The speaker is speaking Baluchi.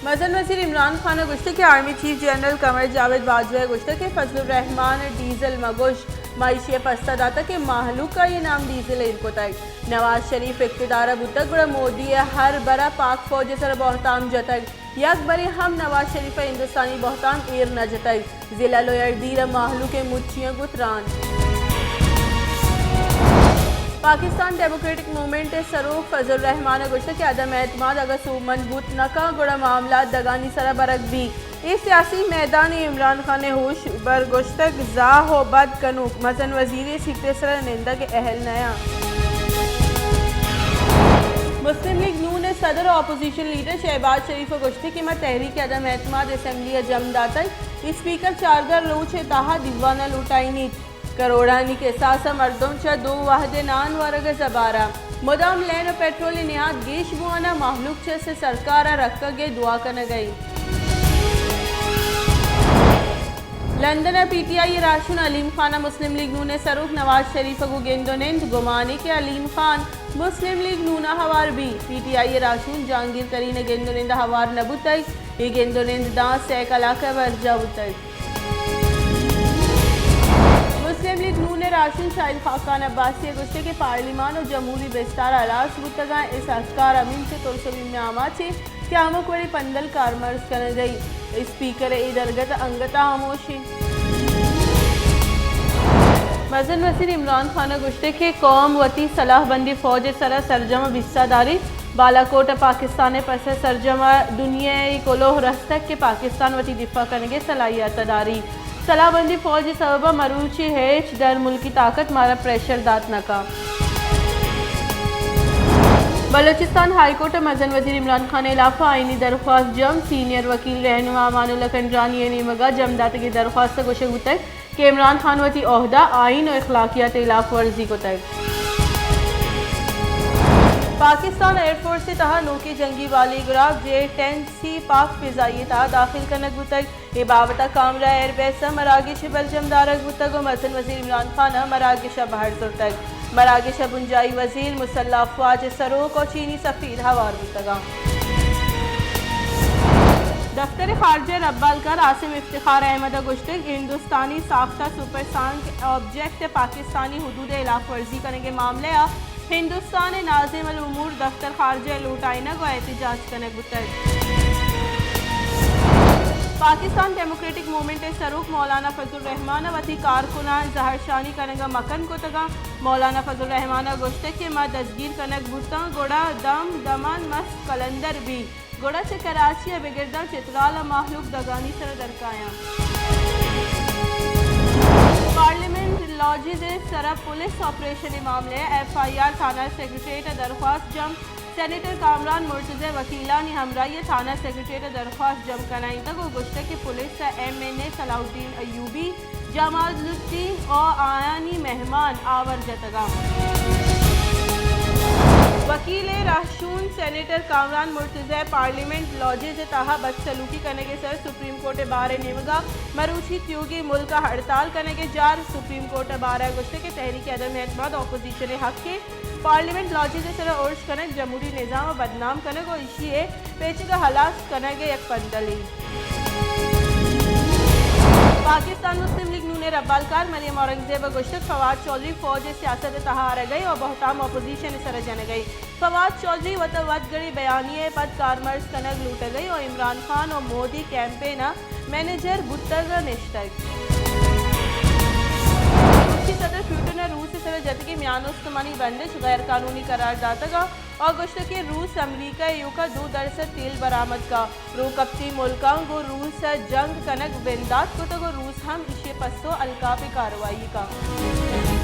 مزن وزیر عمران خان ءَ گوشتگ کہ آرمی چیف جنرل قمر جاوید باجوہ ءَ گوشتگ کہ فضل الرحمان ءَ ڈیزل مگوش، ما ایشی ءَ پسہ داتگ کہ مہلوک ءَ اے نام ڈیزل ایر کتگ۔ نواز شریف اقتدار ءَ بوتگ گڑا مودی ءَ ہر بر ءَ پاک فوج ءِ سر ءَ بہتام جتگ، یک برے ہم نواز شریف ءَ ہندوستانی بہتام ایر نہ جتگ۔ ضلع لویردیر ءِ مہلوک ءِ مچیاں گوں تران۔ پاکستان ڈیموکریٹک موومنٹ ءِ سروک فضل الرحمان ءَ گوشتگ کہ عدم اعتماد اگاں سوبمند بوت نہ کنت گڑا معاملات دگانی سر ءَ برگ بیت۔ اے سیاسی میدان ءَ عمران خان ءِ ہوش بر گوشتگ زاہ ءُ بد کنوک مزن وزیری ءِ سیٹ ءِ سر ءَ نندگ ءِ اہل نہ انت۔ مسلم لیگ نون ءِ صدر ءُ اپوزیشن لیڈر شہباز شریف ءَ گوشتگ کہ ما تحریک عدم اعتماد اسمبلی ءَ جم داتگ، اسپیکر چاردہ روچ ءِ تہا دیوان ءَ لوٹائینیت۔ کروڑانی کساس ءَ مردم چہ دو وہد ءِ نان ورگ ءِ زبہر ءَ۔ مدام لین ءُ پیٹرول ءِ نہاد گیش بوان ءَ، مہلوک چہ سرکار ءَ رکگ ءِ دعا کنگ ءَ انت۔ لندن ءَ پی ٹی آئی ءِ راہشون علیم خان ءَ مسلم لیگ نون ءِ سروک نواز شریف ءَ گوں گند ءُ نند۔ گمانے کہ علیم خان مسلم لیگ نون ءَ ہوار بیت۔ پی ٹی آئی ءِ راہشون جہانگیر ترین ءِ گند ءُ نند ءَ ہوار نہ بوتگ۔ اے گند ءُ نند داں سئے کلاک ءَ برجاہ بوتگ۔ مسلم لیگ نون ءِ راہشون شاہد خاقان عباسی ءَ گوشتگ کہ پارلیمان ءُ جمہوری بستار ہلاس بوتگ انت، اے سازکار ہمینچو ترس ءُ بیم ءِ آماچ انت کہ ہمک وڑیں پندل کارمرز کنگ ءَ انت۔ اسپیکر ءِ اے درگت انگت ءَ ہاموش انت۔ مزن وزیر عمران خان ءَ گوشتگ کہ قوم وتی سلاہ بندی فوج ءِ سر ءَ سرجم ءُ بیستہ داریت۔ بالاکوٹ ءَ پاکستان ءِ پس ءَ سرجم ءَ دنیا ءَ اے کلوہ رستگ کہ پاکستان وتی دفاع کنگ ءِ صلاحیت ءَ داریت۔ سلاہ بندی فوج ءِ سبب ءَ مروچی ہچ درملکی طاقت مارا پریشر دات نہ کنت۔ بلوچستان ہائی کورٹ ءَ مزن وزیر عمران خان ءِ ہلاپ ءَ آئینی درخواست جم، سینئر وکیل رہنما امان اللہ کنڈرانی ءِ نیمگ ءَ جم داتگیں درخواست ءَ گوشگ بوتگ کہ عمران خان وتی عہدہ، آئین ءُ اخلاقیات ءِ ہلاپ ورزی کتگ۔ پاکستان ایئر فورس ءِ تہا نوکیں جنگی بالی گراب جے ٹین سی پاک فضائیہ ءِ تہا داخل کنگ بوتگ۔ اے بابت ءَ کامرا ایئر بیس ءَ مراگش ءِ برجم دارگ بوتگ ءُ مزن وزیر عمران خان ءَ مراگش ءَ بہر زرتگ۔ مراگش ءَ بنجاہی وزیر، مسلح افواج ءِ سروک ءُ چینی سفیر ہوار بوتگ انت۔ دفتر خارجہ ءِ ربالکار عاصم افتخار احمد ءَ گوشتگ، ہندوستانی ساختہ سپر سانک آبجیکٹ ءِ پاکستانی حدود ءِ ہلاپ ورزی کنگ ءِ معاملہ ءَ ہندوستان ءِ ناظم الامور دفتر خارجہ ءِ لوٹائینگ ءُ احتجاج کنگ بوتگ۔ پاکستان ڈیموکریٹک موومنٹ ءِ سروک مولانا فضل الرحمان ءَ وتی کارکناں زہرشانی کنگ ءَ مکن کتگ انت۔ مولانا فضل الرحمان ءَ گوشتگ کہ ما دزگیر کنگ بوتاں، گڑا دم دمان مست قلندر بیت، گڑا چہ کراچی ءَ بگر داں چترال ءَ مہلوک دگانی سر ءَ در کایاں۔ پارلیمنٹ لاجز ءِ سر ءَ پولیس آپریشن ءِ معاملہ ءَ ایف آئی آر تھانہ سیکرٹریٹ ءَ درخواست جم۔ سینیٹر کامران مرتضی ءِ وکیلانی ہمراہی ءَ تھانہ سیکرٹریٹ ءَ درخواست جم کنائینتگ ءُ گوشتگ کہ پولیس ءَ ایم این اے صلاح الدین ایوبی، جمال الدین ءُ آیانی مہمان آور جتگ انت۔ وکیل ءِ رہشون سینیٹر کامران مرتضی ءَ پارلیمنٹ لاجز ءِ تہا بدسلوکی کنگ ءِ سر ءَ سپریم کورٹ ءِ بار ءِ نیمگ ءَ مروچی تیوگیں ملک ءَ ہڑتال کنگ ءِ جار۔ سپریم کورٹ ءِ بار ءَ گوشتگ کہ تحریک عدم اعتماد اپوزیشن ءِ حق ءَ، پارلیمنٹ لاجز ءِ سر ءَ ارش کنگ جمہوری نظام ءَ بدنام کنگ ءُ ایشی ءِ پیچگ ءَ ہلاس کنگ ءِ یک پندلے۔ پاکستان مسلم لیگ نون ءِ ربالکار مریم اورنگزیب ءَ گوشتگ، فواد چوہدری فوج ءِ سیاست ءِ تہا آرگ ءَ ءُ بہتام اپوزیشن ءِ سر ءَ جنگ ءَ۔ فواد چوہدری وت ءَ وت گڑی بیانیہ ءِ پد کارمرز کنگ لوٹگ ءَ ءُ عمران خان ءُ مودی کیمپین ءِ مینیجر بوتگ ءُ نشتگ۔ روسی صدر پوٹن ءَ روس ءِ سر ءَ جتگیں میان استمانی بندش غیر قانونی قرار داتگ ءُ گوشتگ کہ روس امریکہ ءِ ایوک ءَ دو درسد تیل برآمد کنت۔ روکپتی ملکاں گوں روس ءَ جنگ کنگ بندات کتگ ءُ روس ہم ایشی ءِ پسو الکاپیں کارروائی کنت۔